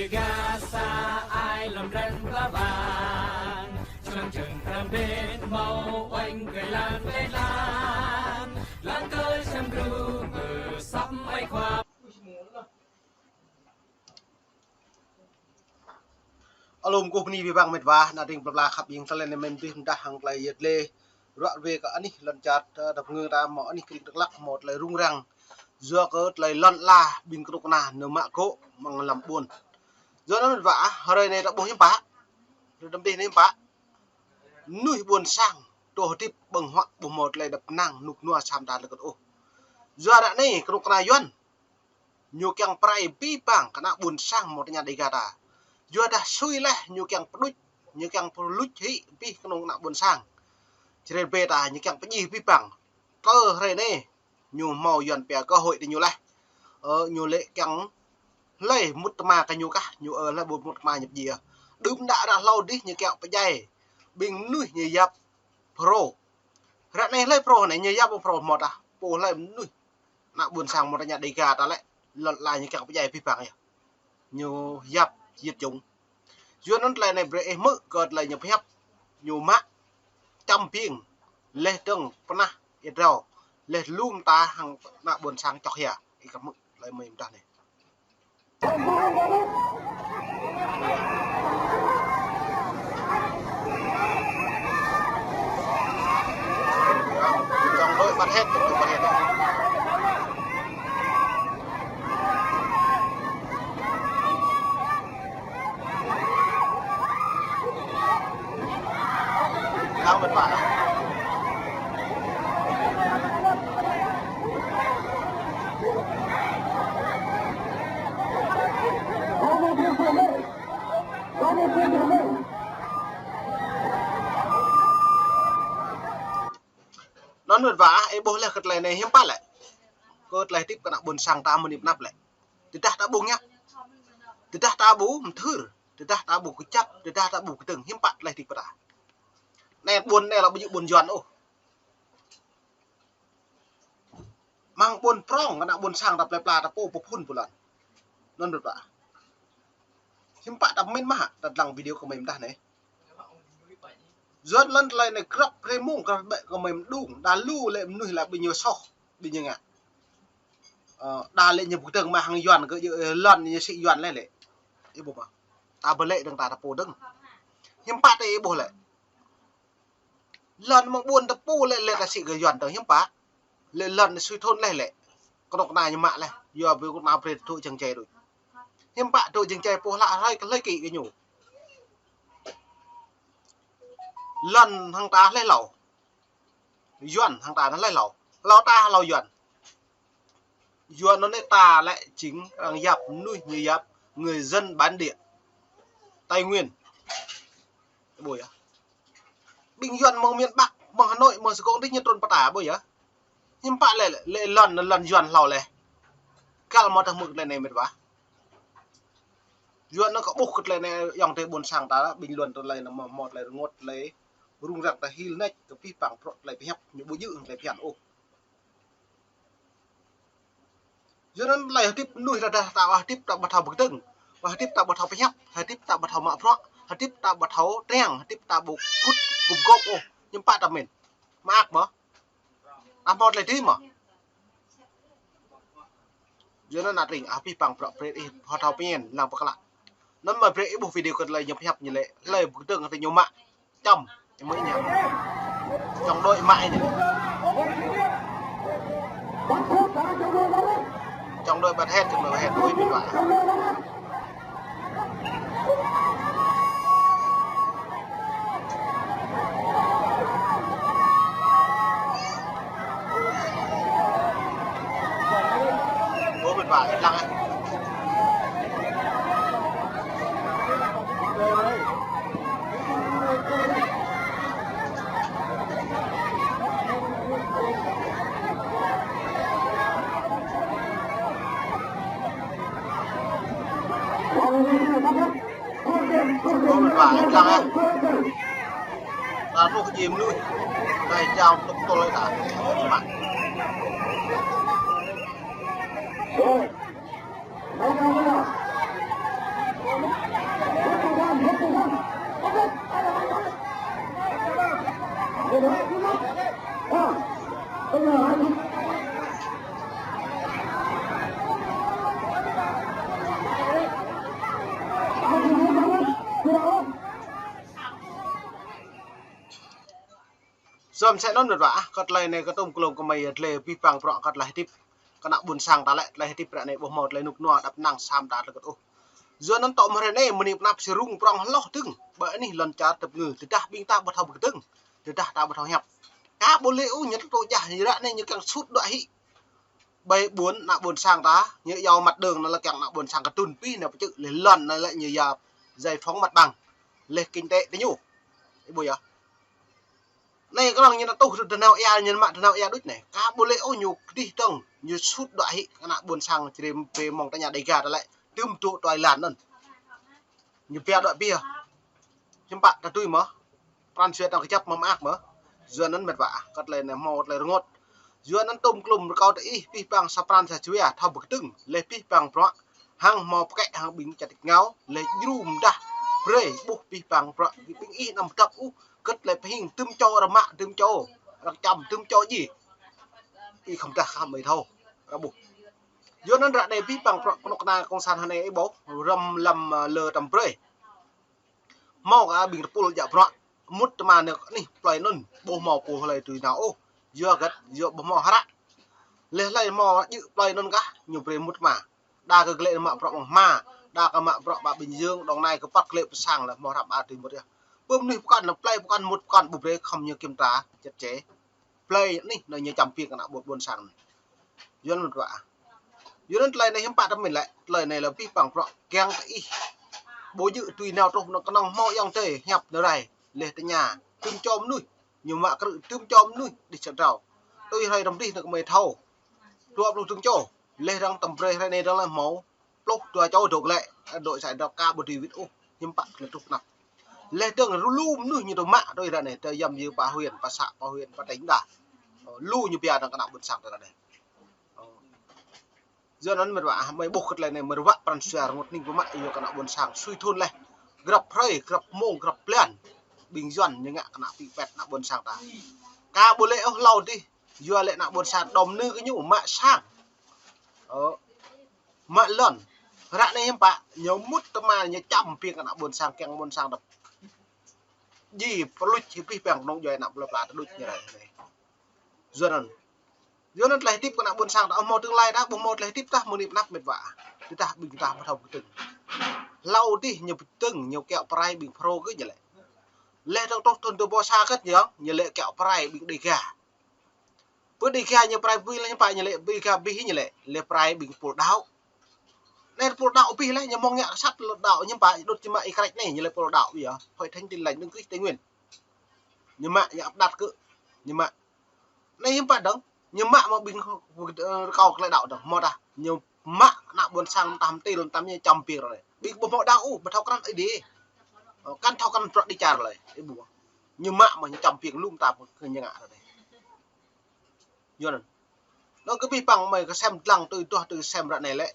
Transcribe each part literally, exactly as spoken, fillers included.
Gah sa ai lŏm ran pla bang, čơlăng čơng pram ƀĕ hmâo oanh kơ lăng lĕ lăng, lăng kơ čăm gru kơ săp ai khua. Alum kơ bơni abih bang met wa, ană tring pla pla khăp ing tơlơi anai mơ̆n tih mơdah hăng tơlơi yet lĕ. Ruă rơwe kơ anih lŏn čar, ơ, dăp ngơ ta hmâo anih kring tơklăk hmâo tơlơi rŭng răng. Yua kơ tơlơi lŏn ala ƀing kơnuk kơna nao mă gŏ amăng lăm ƀôn. Yua anŭn met wa, hrơi anai ta ƀuh hiư̆m pă. Hrơi đăm dih anai hiư̆m pă. Mơnuih ƀôn sang, tŏ hơdip ƀơ̆ng huă ƀu hmâo tơlơi dăp kơnang, rơnŭk rơnua sam ta lơkơt ôh. Yua ră anai kơnuk kơna Yuan ñu kiăng pơrai abih bang kơ ană ƀôn sang mơ̆ng tơña Dêga ta. Yua dah sui laih ñu kiăng pơđuč, ñu kiăng pơluč hĭ abih kơnung ană ƀôn sang. Čơrĕ ƀĕ ta ñu kiăng pơdjai abih bang. Kơ hrơi anai ñu hmâo Yuan pia cơ hội tơ ñu laih. Ơ, ñu lĕ kiăng hlơi mŭt tơma kơ ñu kah, ñu ơ hlơi ƀu mŭt tơma ñu pơdjai. Đưm đă ră hlâo dih ñu kiăng pơdjai ƀing mơnuih ñu yap Phrô. Ră anai hlơi Phrô anai ñu yap ƀu Phrô hmâo tah. Pô hlơi mơnuih ană ƀôn sang mơ̆ng tơña Dêga ta lĕ, lŏn ala ñu kiăng pơdjai abih bang yơh. Ñu yap yit jung. Yua anŭn tơlơi anai brơi ih hmư̆ kơ tơlơi ñu pơhiăp, ñu mă čăm ƀing, laih dơ̆ng pơnah ia drao, laih lu mơta hăng ană ƀôn sang čŏk hia. Ih kơ hmư̆ tơlơi mơi mơdah anai. Trong đôi bật hết, trong đôi bật hết. Đang bật bả. Anŭn met wa, ih ƀuh laih kơ tơlơi anai hiư̆m pă lĕ. Kơ tơlơi hơdip kơ ană ƀôn sang ta mơ̆ng anăp lĕ. Tơdah ta ƀu ngă. Tơdah ta ƀu mơthưr. Tơdah ta ƀu kơjăp. Tơdah ta ƀu kơdơ̆ng. Hiư̆m pă tơlơi hơdip kơ ta. Anai ƀôn anai lĕ ƀu djơ̆ ƀôn Yuan ôh. Amăng ƀôn prŏng kơ ană ƀôn sang ta plơi pla ta pô pơphun pơlăn. Anŭn met wa. Hiư̆m pă ta pơmĭn mơ̆ hă, ta lăng video kơ mơi mơdah anai. Yua lŏn tơlơi anai grăp rơmung grăp ƀĕ kơ mơi mơđung, đa lu lĕ mơnuih lĕ ƀing ñu soh, ƀing ñu ngă. Ơ, đa lĕ ñu pơkơdơ̆ng mă hăng Yuan kơ djơ̆, ơ, lŏn ñu sĭ Yuan lĕ lĕ. Ih ƀuh mơ̆. Ta ƀu lĕ dơ̆ng ta ta pô dơ̆ng. Hiư̆m pă ta ih ƀuh lĕ. Lŏn amăng ƀôn ta pô lĕ lĕ ta sĭ kơ Yuan dơ̆ng hiư̆m pă. Lĕ lŏn sui thun laih lĕ. Kơnuk kơna ñu mă laih. Yua ƀing kơnuk kơna brơi tŭ jơ̆ng jai đôč. Hiư̆m pă tŭ jơ̆ng jai pô hlak hlơi kơ hlơi kĭ kơ ñu. Lŏn hăng ta laih hlâo. Yuan hăng ta laih hlâo. Hlâo ta hlâo Yuan. Yuan anŭn anai ta lĕ jing arăng yap mơnuih ñu yap người dân bản địa Tây Nguyên. Ƀu yơh. Ƀing Yuan mơ̆ng miền Bắc, mơ̆ng Hà Nội, mơ̆ng Sài Gòn dih ñu trŭn pơ ta ƀu yơh. Hiư̆m pă lĕ, lĕ lŏn, lŏn Yuan hlâo lĕ. Găl mơ̆ ta hmư̆ tơlơi anai met wa. Yuan anŭn kơ ƀuh kơ tơlơi anai ayŏng adơi ƀôn sang ta, bình luận tơlơi anai mơ̆, mơ̆ tơlơi rơngot tơlơi rŭng răng ta hil nač, kơ abih bang prŏ tơlơi pơhiăp, ñu ƀu djơ̆ tơlơi phiăn ôh. Yua anŭn tơlơi hơdip mơnuih ta dah ta hơdip ta ƀu thâo pơkơdơ̆ng, hơdip ta ƀu thâo pơhiăp, hơdip ta ƀu thâo mă bruă, hơdip ta ƀu thâo triăng, hơdip ta ƀu kŭt gum gôp ôh, hiư̆m pă ta pơmĭn. Mơak mơ̆. Ta hmâo tơlơi dih mơ̆. Yua anŭn ană tring, abih bang prŏ pret ih hơthâo pơñen lăng pơklă. Anŭn mơ̆ brơi ih ƀuh video kơ tơlơi ñu pơhiăp ñu lĕ, tơlơi pơkơdơ̆ng kơ tơlơi ñu mă. Čăm, ih mă ñu. Trong đôi mă ñu. Trong đôi bật hết, trong đôi bật hết, đôi bật hết. Ơ, mĕt wa, lăng ơ. Ơ, mĕt wa, lăng ơ. Ta truh jim lui. Rai jao tŭk tŭl ta. Mă. Ơ, mĕt wa. Čom sĕ anŭn mĕt wa ah, kơ tơlơi anai kơ tŭm klŏm kơ mơi yơh tơlơi abih bang bruă kơ tơlơi hơdip kơ ană ƀôn sang ta lĕ, tơlơi hơdip ră anai ƀu hmâo tơlơi rơnŭk rơnua đăp năng sam ta tơlơi kơt ôh. Yua anŭn tŏ mơ̆ hrơi anai mơni pơnăp sirung prŏng hloh dơ̆ng, ƀơi anih lŏn čar tơpơngư, tơdah ƀing ta ƀu thâo pơkơdơ̆ng, tơdah ta ƀu thâo hiăp. Ka ƀu lĕ ôh ñu tơtô jah, ră anai ñu kiăng sut đuaĭ hĭ ƀơi ƀôn ană ƀôn sang ta, ñu yua mặt đường anŭn lĕ kiăng ană ƀôn sang kơtŭn pih anŭn pơčư̆, lĕ lŏn anŭn lĕ ñu yap giải phóng mặt bằng, lĕ kinh tế tơ ñu. Ih ƀuh yơh. Anai kơnơ̆ng ñu nao tuh dơnao ia, ñu mă dơnao ia đôč anai. Ka ƀu lĕ ôh ñu kơdih dơ̆ng, ñu sut đuaĭ hĭ kơ ană ƀôn sang čơrem pê mơ̆ng tơña Đêga ta lĕ, tơm dŏ tui lan anŭn. Ñu pia đuaĭ pia. Hiư̆m pă ta tui mơ̆? Pran jua ta kơjăp mơ̆ mơak mơ̆? Yua anŭn mĕt wa ah, kơ tơlơi anai hmâo tơlơi rơngot. Yua anŭn tŭm klŏm rơkâo tơ ih abih bang sa pran sa jua thâo pơkơdơ̆ng, lĕ abih bang bruă hăng hmâo pơkĕ hăng ƀing čăt ngao, lĕ djru mơdah brơi ƀuh abih bang bruă ƀing ih anăm pơdăp ôh, kơ tơlơi pơhing tơm čô rơmă tơm čô, rơ̆k čăm tơm čô ji. Ih khŏm dah khăm ih thâo, ră ƀuh. Yua anŭn ră anai abih bang bruă kơnuk kơna kông san hơnai ih ƀuh, răm lăm, ơ, lơ tăm brơi. Hmâo kơ ƀing tơpul djă bruă, mŭt tơma anai anih plơi anŭn, ƀu hmâo pô hlơi tui nao ôh. Yua hơget, yua ƀu hmâo hră. Lĕ hlơi hmâo djơ̆ plơi anŭn kah, ñu brơi mŭt tơma. Đa kơ glaĭ mă bruă mơ̆ng hma, đa kơ mă bruă ƀă Bình Dương, Đồng Nai kơ păt glaĭ pơ sang lĕ hmâo hră ƀă tui mŭt yơh. Pơ mơnuih pơkŏn, plơi pơkŏn mŭt pơkŏn ƀu brơi khŏm ñu kiểm tra chặt chẽ. Plơi anih anŭn ñu čăm ping kơ ană ƀôn, ƀôn sang. Yua anŭn mĕt wa ah. Yua anŭn tơlơi anai hiư̆m pă ta mĭn lĕ, tơlơi anai lĕ abih bang bruă kiăng tơ ih. Ƀu djơ̆ tui nao truh anŭn kơnơ̆ng hmâo ayŏng adơi hiăp nao rai, lĕ tơña tơm čô mơnuih, ñu mă krư̆ tơm čô mơnuih đih čăt rao. Tui hrơi răm đih anŭn kơ mơi thâo. Dua pluh tơm čô, lĕ răng tăm brơi hrơi anai răng lĕ hmâo pluh dua čô dŏ glaĭ, dŏ sa dŏ ka ƀu tui wĭt ôh, hiư̆m pă tơlơi truh anăp. Lĕ dơ̆ng lu mơnuih ñu tơ mă tui ră anai, tơ yăm yơ pă huyện, pă xã, pă huyện, pă tỉnh đa. Ơ, lu ñu pia dơ̆ng kơ ană ƀôn sang tơ ră anai. Ơ. Yua anŭn mĕt wa ah, mơi ƀuh kơ tơlơi anai mơi rơwă pran jua rơngot hning pơmă yua kơ ană ƀôn sang sui thun laih. Grăp hrơi, grăp mông, grăp blan. Ƀing Yuan ñu ngă kơ ană pĭ pĕt ană ƀôn sang ta. Ka ƀu lĕ ôh hlâo dih, yua lĕ ană ƀôn sang đom nư kơ ñu mă sang. Ơ. Mă lŏn. Ră anai hiư̆m pă, ñu mŭt tơma ñu čăm ping kơ ană ƀôn sang kiăng ƀôn sang đăp. Ji pơluč hĭ abih bang kơnung djuai ană plơi pla ta đôč ñu rai anai. Yua anŭn. Yua anŭn tơlơi hơdip kơ ană ƀôn sang ta ƀu hmâo tương lai ta, ƀu hmâo tơlơi hơdip ta mơni pơnăp mĕt wa. Tơdah ƀing ta ƀu thâo pơkơdơ̆ng. Hlâo dih ñu pơkơdơ̆ng, ñu kiaŏ pơrai ƀing Phrô kơ ñu lĕ. Lĕ dơ̆ng truh thun dua ƀô sa kơt ñu, ñu lĕ kiaŏ pơrai ƀing Đêga. Pơ Đêga ñu pơrai pui lĕ ñu pă ñu lĕ, Đêga abih ñu lĕ, lĕ pơrai ƀing tơpul đaŏ. Anai tơpul đaŏ abih lĕ, ñu mơ̆ng ngă kơ sat tơlơi đaŏ ñu pă, đŭt ñu mă Y-Krač anai, ñu lĕ tơpul đaŏ abih yơh. Hội Thánh Tin Lành Đấng Christ Tây Nguyên. Ñu mă, ñu ăp đặt kơ, ñu mă. Anai hiư̆m pă dơ̆ng, ñu mă mă ƀing, ơ, rơkâo tơlơi đaŏ dơ̆ng, hmâo tah. Ñu mă ană ƀôn sang tam ti lŏn tam ñu čăm ping ră anai. Ƀing ƀu hmâo đaŏ ôh, ƀu thâo krăn Ơi Adai. Ơ, kăn thâo krăn bruă đĭ čar lơi, ih ƀuh. Ñu mă mă ñu čăm ping lŏm ta kơ ñu ngă ră anai. Yua anŭn. Anŭn kơ abih bang mơi kơ sem dlăng tui duah tui sem ră anai lĕ.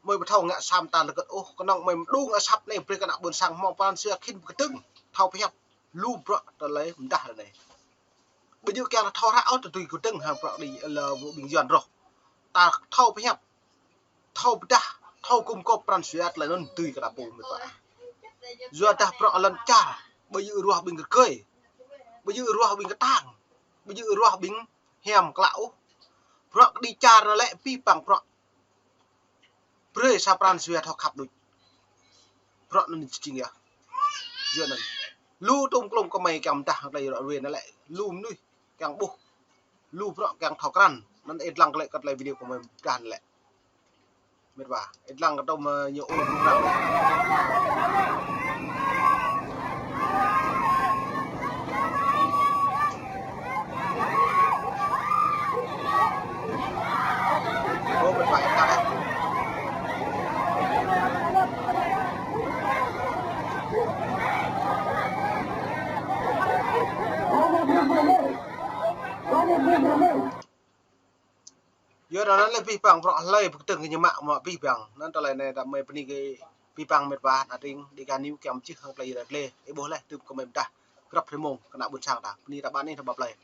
Mơi ƀu thâo ngă sam ta lơkơt ôh, kơnơ̆ng mơi mơđung asăp anai brơi kơ ană ƀôn sang hmâo pran jua khĭn pơkơdơ̆ng, thâo pơhiăp, lu bruă tơlơi mơdah ră anai. Ƀu djơ̆ kiăng ta thâo hră ôh, ta tui kơdơ̆ng hăng bruă đĭ lơ ƀing Yuan rŏh. Ta thâo pơhiăp, thâo pơdah, thâo gum gôp pran jua tơlơi anŭn tui kơ ta pô mĕt wa. Yua dah bruă lŏn čar, ƀu djơ̆ ruah ƀing rơgơi, ƀu djơ̆ ruah ƀing kơtang, ƀu djơ̆ ruah ƀing hiam klă ôh. Bruă kơ đĭ čar anŭn lĕ abih bang bruă brơi sa pran jua thâo khăp đôč. Bruă anŭn jing yơh. Yua anŭn. Lu tŭm klŏm kơ mơi kiăng mơdah tơlơi ră ruai anŭn lĕ. Lu mơnuih kiăng ƀuh. Lu bruă kiăng thâo krăn. Anŭn ih dlăng glaĭ kơ tơlơi video kơ mơi mơdah anŭn lĕ. Mĕt wa, ih dlăng kơ tơm, ơ, ñu ur program. Ơ, mĕt wa, ih dlăng, ơ. Yua anŭn lĕ abih bang bruă hlơi pơkơdơ̆ng kơ ñu mă mă abih bang. Anŭn tơlơi anai ta mơi bơni kơ abih bang mĕt wa ană tring Đêga News kiăng mơčih hăng tơlơi ră glê. Ih ƀuh laih tŭm kơ mơi mơdah grăp rơmông kơ ană ƀôn sang ta. Bơni ta ƀă anih ta ƀă plơi.